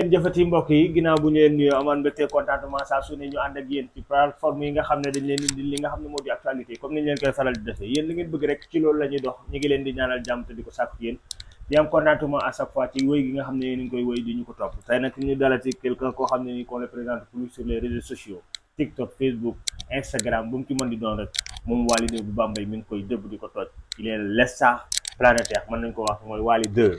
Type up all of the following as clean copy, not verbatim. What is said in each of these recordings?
ngeen jëfati mbokk yi ginnaaw bu ñu leen nuyoo amaan mbégte contentement saa su ne ñu ànd ak yéen ci plateforme yi nga xam ne dañ leen indi li nga xam ne moo di actualité comme ni ñu leen koy faral di defee yéen li ngeen bëgg rek ci loolu la ñuy dox ñu ngi leen di ñaanal jàmm te di ko sàkku yéen di am contentement à chaque fois ci wéy gi nga xam ne yéen a ngi koy wéy di ñu ko topp tey nag ñu dalati quelqu'un koo xam ne ni qu'on le présente plus sur les réseaux sociaux TikTok, Facebook, Instagram bu mu ci mën di doon rek moom Wally 2 bu Bambey mi ngi koy dëbb di ko toj il est l'estar planétaire mën nañ ko wax mooy Wally 2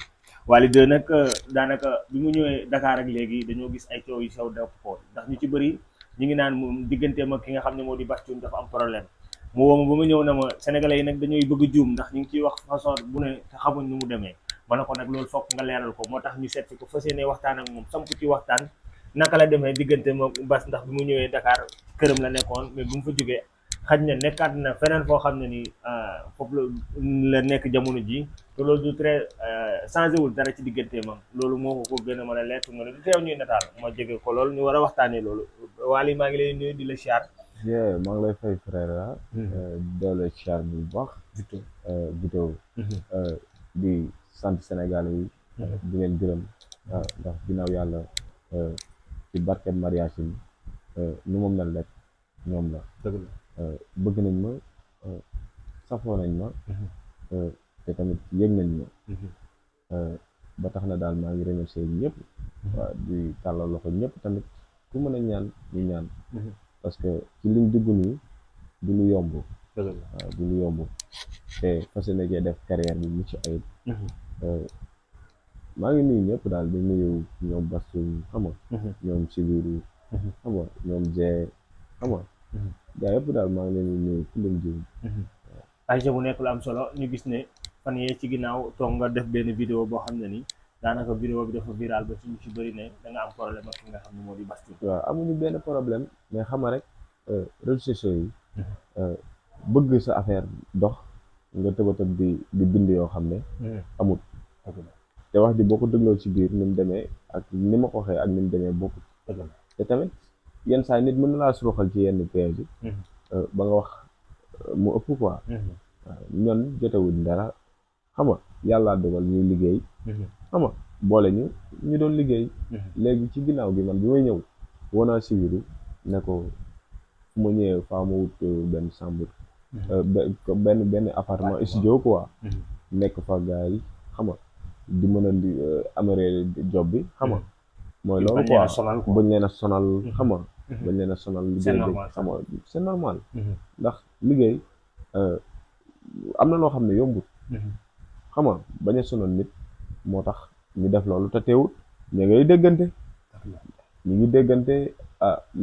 Wally 2 nag daanaka bi mu ñëwee Dakar ak léegi dañoo gis ay coow yu sew def ko ndax ñu ci bëri ñu ngi naan moom digganteem ak ki nga xam ne moo di Bass Thioung dafa am problème mu woo ma ba ma ñëw na ma sénégalais yi nag dañuy bëgg a juum ndax ñu ngi ciy wax façon bu ne te xamuñ nu mu demee ma ne ko nag loolu fokk nga leeral ko moo tax ñu seet si ko fas yéene waxtaan ak moom samp ci waxtaan naka la demee diggante moom Bass ndax bi mu ñëwee Dakar këram la nekkoon mais bu mu fa jógee xaj na nekkaat na feneen foo xam ne ni foofu la nekk jamono ji te loolu du très changé wul dara ci diggante ma loolu moo ko gën a mën a leer nga ne du teew ñuy nataal moo jege ko loolu ñu war a waxtaanee loolu Wally maa ngi lay nuyu di la siyaar. maa ngi lay fay frère doole siyaar bu baax. Vito di sant Sénégalais yi. di leen gërëm. ndax ginnaaw yàlla ci barket mariage yi nu ma mel rek ñoom la. dëgg la bëgg nañ ma safoo nañ ma. te tamit yëg nañ ma. ba tax na daal maa ngi remercier ñëpp. waaw di tàllal loxo ñëpp tamit ku mën a ñaan ñu ñaan. parce que ci liñ dugg nii du lu yomb. dëgg la waaw du lu yomb te fas yéene cee def carrière bi mucc ayib. maa ngi nuyu ñëpp daal di nuyu ñoom Bass Thioung xam nga. ñoom Sibiru. xam nga ñoom Zé xam nga. gaa yëpp daal maa ngi leen di nuyu ku leen jiw. ay bu nekk lu am solo ñu gis ne fan yee ci ginnaaw toog nga def benn vidéo boo xam ne ni daanaka vidéo bi dafa viral ba suñu ci bëri ne da nga am problème ak ki nga xam ne moo di Bass Thioung. waaw amuñu benn problème mais xam nga rek réseaux sociaux yi bëgg sa affaire dox nga tëbatëb di bind yoo xam ne amul te wax ji boo ko dégloo ci biir ni mu demee ak ni ma ko waxee ak ni mu demee bokkut te tamit yenn saa nit mën na laa suruxal ci yenn piège yi ba nga wax mu ëpp quoi waaw ñoon jotewuñ dara xam nga yàllaa dogal ñuy liggéey xam nga boole ñu doon liggéey léegi ci ginnaaw gi man bi may ñëw wonaa Sibiru ne ko fu ma ñëwee faa ma wut benn chambre benn appartement studio quoi nekk fa gars yi xam nga di mën a améré job bi xam nga mooy loolu quoi bañ leen a sonal xam nga bañ leen a sonal liggéey bi xam nga c'est normal ndax liggéey am na loo xam ne yombut xam nga bañ a sonal nit moo tax ñu def loolu te teewut ñu ngay déggante ñu ngi déggante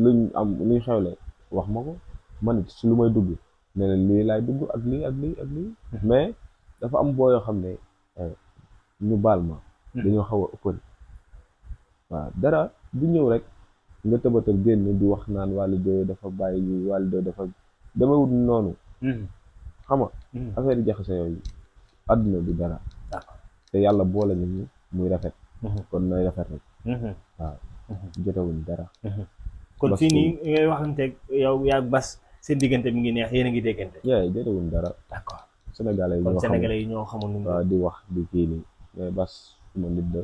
luñ am luñ xewle wax ma ko man it su lu may dugg ne leen lii laay dugg ak lii ak lii ak lii mais dafa am boo yoo xam ne ñu baal ma dañoo xaw a ëppal waaw dara du ñëw rek nga tëbatal génn di wax naan Wally 2 dafa bàyyi yi Wally 2 dafa demewut noonu xam nga affaire yi jaxase yooyu àdduna du dara te yàlla boole nañu muy rafet kon nay rafet rek waaw jotewuñ dara kon fii nii ngay waxanteeg yow yaa Bass seen diggante mi ngi neex yéen a ngi déggante jotewuñ dara d'accord sénégalais yi ñoo xamul nu waaw di wax di kii nii mais Bass suma nit la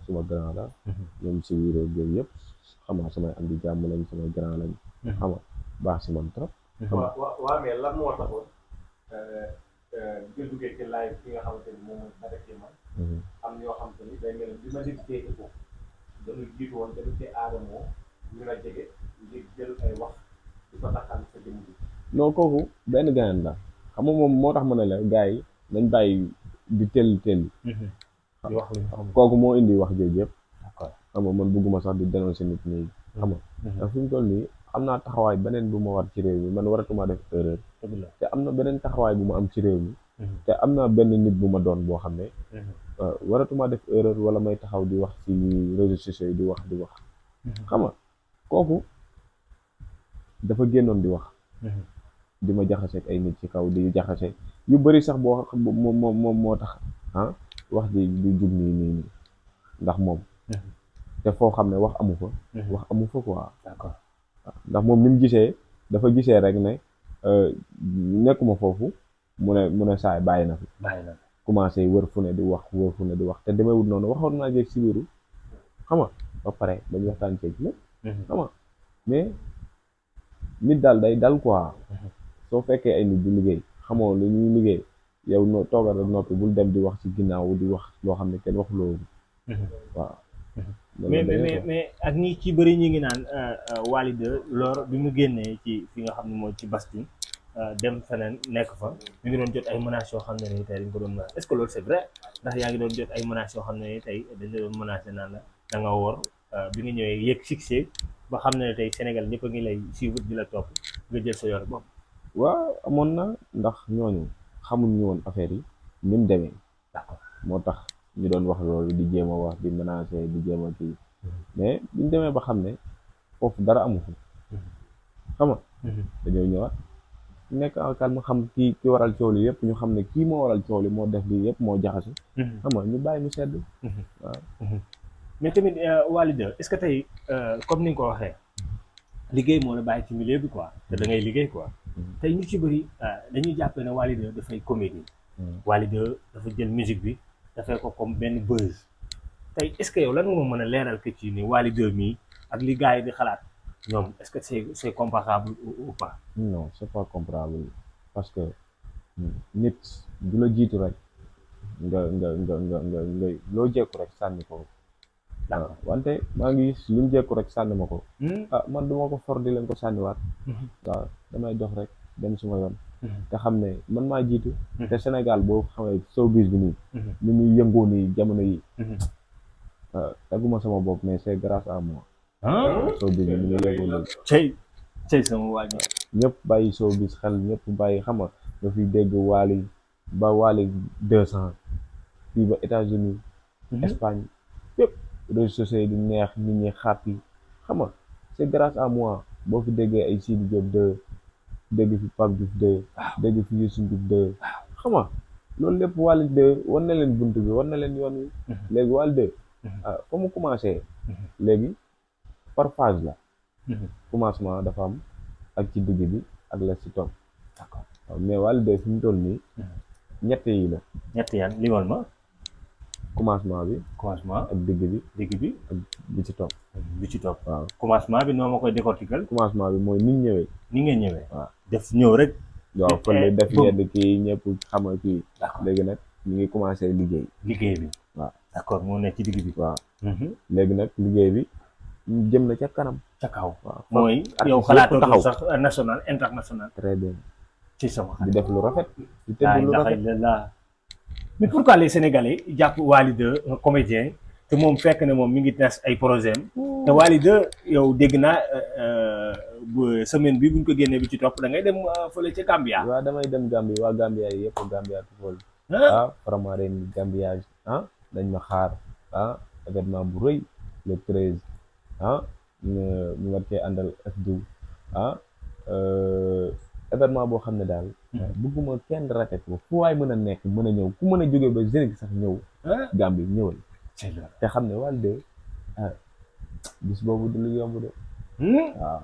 suma grand la ñoom si wéro yooyu yëpp xam nga samay am di jàmm lañ samay grand lañ xam nga baax si man trop waaw mais lan moo taxoon nga duggee ci live ki nga xamante ni moom mooy Badara man am ñoo xamante ni day mel bi ma déggee ko dañu jiitu woon dañu ci aadamoo ñu la jege ngir jël ay wax di ko taxal sa jëmm bi non kooku benn gayan la xam nga moom moo tax ma ne la gars yi nañ bàyyi di tell di wax luñ xam kooku moo indi wax jooju yëpp d'accord xam nga man bëgguma sax di dénoncer nit ñi xam nga ndax fi mu toll nii am naa taxawaay beneen bu ma war ci réew mi man waratuma def erreur te am na beneen taxawaay bu ma am ci réew mi te am naa benn nit bu ma doon boo xam ne waratuma def erreur wala may taxaw di wax ci réseaux sociaux yi di wax xam nga kooku dafa génnoon di wax di ma jaxase ak ay nit ci kaw di jaxase yu bari sax boo moom moo tax wax ji di jug nii ndax moom te foo xam ne wax amu fa quoi d'accord ndax moom ni mu gisee dafa gisee rek ne nekkuma foofu mu ne saay bàyyi na fi commencé wër fu ne di wax te demeewul noonu waxoon naa jeeg Sibiru xam nga ba pare dañu waxtaan ceeg lépp xam nga mais nit daal day dal quoi soo fekkee ay nit di liggéey xamoo lu ñuy liggéey yow no toogal rek noppi bul dem di wax ci ginnaaw di wax loo xam ne kenn waxuloo waaw mais ak ñi ci bëri ñi ngi naan Wally 2 lor bi mu génnee ci fi nga xam ne mooy ci Bastille dem feneen nekk fa mi ngi doon jot ay menaces yoo xam ne ni tey dañ ko doon est-ce que loolu c'est vrai ndax yaa ngi doon jot ay menaces yoo xam ne ni tey dañ la doon menacé naan la da nga wor bi nga ñëwee yëg succès ba xam ne tey Sénégal ñëpp a ngi lay suivre di la topp nga jël sa yoon bopp. waaw amoon na ndax ñooñu xamuñu woon affaire yi ni mu demee d'accord moo tax ñu doon wax loolu di jéem a wax di menacer di jéem a kii mais biñ demee ba xam ne foofu dara amu fi xam nga dañoo ñëwaat nekk en calme xam ki waral coow li yëpp ñu xam ne kii moo waral coow li moo def lii yëpp moo jaxase xam nga ñu bàyyi mu sedd waaw mais tamit Wally 2 est-ce que tey comme ni nga ko waxee liggéey moo la bàyyi ci milieu bi quoi te da ngay liggéey quoi tey ñu ci bëri dañuy jàppee ne Wally 2 dafay comédie Wally 2 dafa jël musique bi dafay ko comme benn buzz tey est-ce que yow lan nga ma mën a leeral que ci ni Wally 2 mii ak li gars yi di xalaat ñoom est-ce que c'est comparable ou pas non c'est pas comparable parce que nit du la jiitu rek nga loo jekku rek sànni ko waaw wante maa ngi gis lu mu jekku rek sànni ma ko ah man duma ko for di leen ko sànniwaat waaw damay dox rek dem suma yoon te xam ne man maa jiitu te Sénégal boo xamee showbiz bi nii ni muy yëngoo nii jamono yi taguma sama bopp mais c'est grâce à moi showbiz bi ni muy yëngoo nii cey sama waaji ñëpp bàyyi showbiz xel ñëpp bàyyi xam nga nga fi dégg Wally ba Wally 200 fii ba États-Unis Espagne yëpp réseaux sociaux yi di neex nit ñi xàppi xam nga c'est grâce à moi boo fi déggee ay Sidi Diop 2 dégg fi Pape Diouf 2 dégg fi Youssou Ndour 2 xam nga loolu lépp Wally 2 war na leen bunt bi war na leen yoon wi léegi Wally 2 fa mu commencé léegi par phase la commencement dafa am ak ci digg bi ak la ci topp d'accord waaw mais Wally 2 fi mu toll nii ñett yi la ñett yan limal ma commencement bi ak digg bi ak bi ci topp waaw commencement bi noo ma koy décortiquer commencement bi mooy ni ñëwee ni nga ñëwee waaw def ñëw rek waaw fële def yedd kii ñëpp xam nga kii léegi nag ñu ngi commencé liggéey bi waaw d'accord moo nekk ci digg bi waaw léegi nag liggéey bi jëm na ca kanam ca kaw waaw mooy yow xalaatoo sax national international très bien ci sama di def lu rafet di tëdd lu rafet mais pourquoi les Sénégalais jàpp Wally 2 un comédien te moom fekk ne moom mi ngi tas ay projet te Wally 2 yow dégg naa semaine bi buñ ko génnee bi ci topp da ngay dem fële ca Gambia waaw damay dem Gambie waa Gambia yi yëpp Gambia people vraiment ren Gambia dañ ma xaar événement bu rëy le 13 ñu war cee àndal F2 événement boo xam ne daal bëgguma kenn raté ko fu waay mën a nekk mën a ñëw ku mën a jógee ba Zénith sax ñëw Gambie ñëwal te xam ne Wally 2 bis boobu du lu yomb de waaw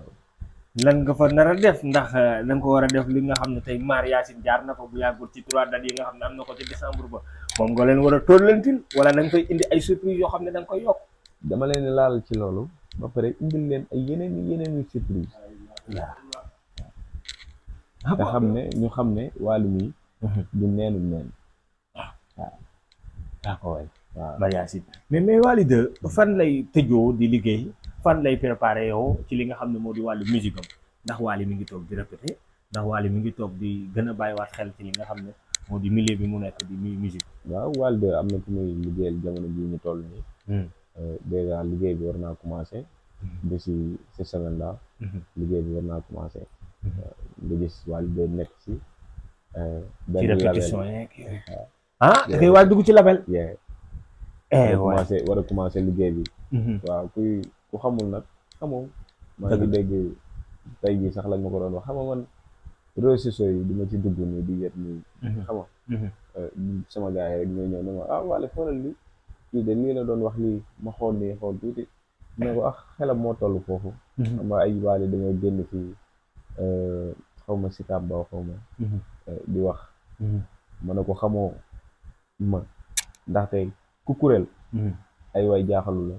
lan nga fa nar a def ndax da nga ko war a def li nga xam ne tey Mar Yacine jaar na ko bu yàggul ci 3 dates yi nga xam ne am na ko ci décembre ba moom nga leen war a tollantil wala da nga fay indi ay surprise yoo xam ne da nga koy yokk dama leen laal ci loolu ba pare indil leen ay yeneen surprise te xam ne ñu xam ne Wally mi du neenu neen waaw d'accord waaw Mar Yacine mais Wally 2 fan lay tëjoo di liggéey fan lay préparé yow ci li nga xam ne moo di wàllu musique am ndax Wally mi ngi toog di répété ndax Wally mi ngi toog di gën a bàyyiwaat xel ci li nga xam ne moo di milieu bi mu nekk di musique waaw Wally 2 am na ku muy liggéeyal jamono bii ñu toll nii déjà liggéey bi war naa commencé d'ici cette semaine là liggéey bi war naa commencé nga gis Wally 2 nekk ci benn label répétition yeeg da ngay waaj dugg ci label war a commencé liggéey bi waaw ku xamul nag xamoo maa ngi dégg tey jii sax lañ ma ko doon wax xam nga man réseaux sociaux yi dima ci dugg nii di yet nii xam nga sama gars yi rek ñoo ñëw ne ma Wally xoolal li kii de lii la doon wax lii ma xool nii xool tuuti ne ko xelam moo toll foofu xam nga ay Wally dañoo génn fii xaw ma si kàmbaaw xaw ma di wax ma ne ko xamoo ma ndaxte ku kuréel ay way jaaxalu la